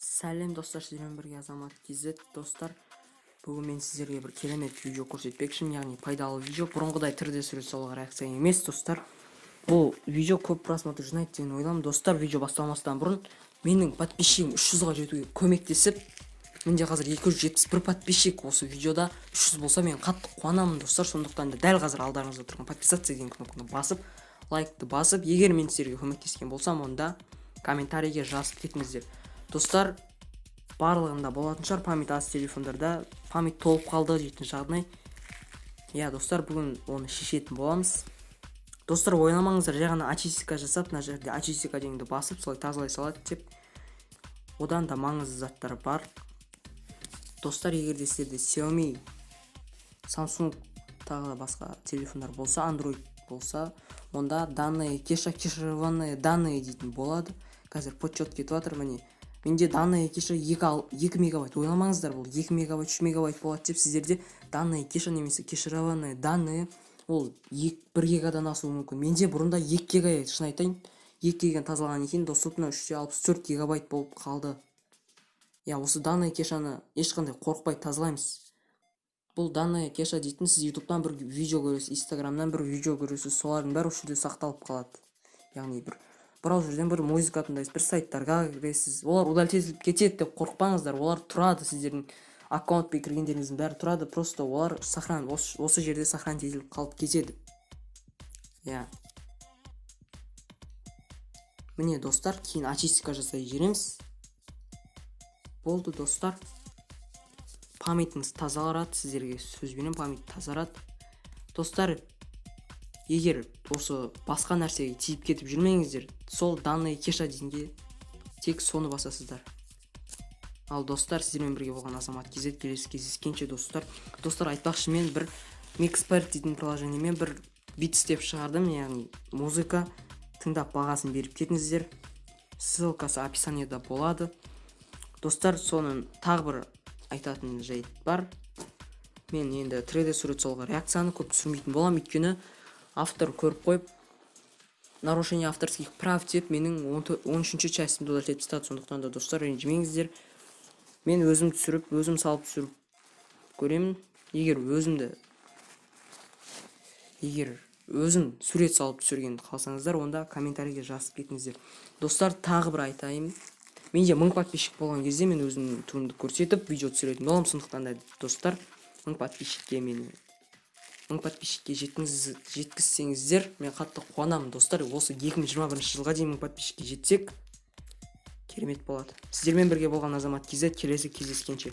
Сәлем, достар! Сіздермен бірге Азамат KZ. Достар, бүгін мен сіздерге бір керемет видео көрсетпекшімін, яғни пайдалы видео, бұрынғыдай 3D сурет салуға реакция емес. Достар, бұл видео көп просмотр жинайды деген ойдамын. Достар, видео басталмастан бұрын менің подписчигім 300-ға жетуге көмектесіп, менде қазір 271 подписчик, осы видеода 300 болса, мен қатты қуанамын, достар. Сондықтан да дәл қазір алдарыңызда тұрған «Подписаться» деген кнопканы басып, лайкты басып, егер мен сіздерге көмектескен болсам, онда комментарийге жазып кетіңіздер. Достар, барлығында болатын шығар, память аз телефондарда память толып қалды дейтін жағдай. Иә, достар, бүгін оны шешетін боламыз. Достар, ойламаңыздар, жай ғана очистка жасап, мына жерде «Очистка» дегенді басып, солай тазалай салады деп. Одан да маңызды заттар бар. Достар, егер де сіздерде Xiaomi, Samsung, тағы да басқа телефондар болса, Android болса, онда «Данные кеша», «Кешированные данные» дейтін болады. Қазір подсчет кетіп жатыр. Міне, менде данные кеша 2 мегабайт. Ойламаңыздар, бұл 2 мегабайт, 3 мегабайт болады деп. Сіздерде данные кеша немесе кешированные данные ол 1 гигадан асуы мүмкін. Менде бұрында 2 гига еді, шын айтайын. 2 гиганы тазалағаннан кейін доступно 3,64 гигабайт болып қалды. Иә, осы данные кешаны ешқандай қорықпай тазалаймыз. Бұл данные кеша дейтін, сіз Ютубтан бір видео көресіз, Инстаграмнан бір видео көресіз, солардың бәрі осы жерде сақталып қалады. Яғни бір браузерден бір музыка тыңдайсыз, бір сайттарға кіресіз, олар удалить етіліп кетеді деп қорықпаңыздар. Олар тұрады, сіздердің аккаунтпен кіргендеріңіздің бәрі тұрады, просто олар сохран осы жерде сохранить етіліп қалып кетеді. Иә, міне, достар, кейін очистка жасай жібереміз. Болды, достар, памятіңіз тазарады, сіздерге сөз беремін, память тазарады. Достар, егер осы басқа нәрсеге тиіп кетіп жүрмеңіздер, сол «Данные кеша» дегенге тек соны басасыздар. Ал, достар, сіздермен бірге болған Азамат KZ. Келесі кездескенше, достар! Достар, айтпақшы, мен бір Mixpert дейтін приложениемен бір бит істеп шығардым, яғни музыка. Тыңдап, бағасын беріп кетіңіздер, ссылкасы описаниеда болады. Достар, соның тағы бір айтатын жайт бар: мен енді 3D сурет салуға реакцияны көп түсірмейтін боламын, өйткені автор көріп қойып, нарушение авторских прав деп, менің 13-ші частімді удалить етіп тастады. Сондықтан да, достар, ренжімеңіздер, мен өзім түсіріп, өзім салып түсіріп көремін. Егер өзім сурет салып түсіргенді қаласаңыздар, онда комментарийге жазып кетіңіздер. Достар, тағы бір айтайын, менде 1000 подписчик болған кезде мен өзімнің түрімді көрсетіп, видео түсіретін боламын. Сондықтан да, достар, 1000 подписчикке, мені 1000 подписчикке жеткізсеңіздер, мен қатты қуанамын. Достар, осы 2021 жылға дейін 1000 подписчикке жетсек, керемет болады. Сіздермен бірге болған Азамат KZ. Келесі кездескенше!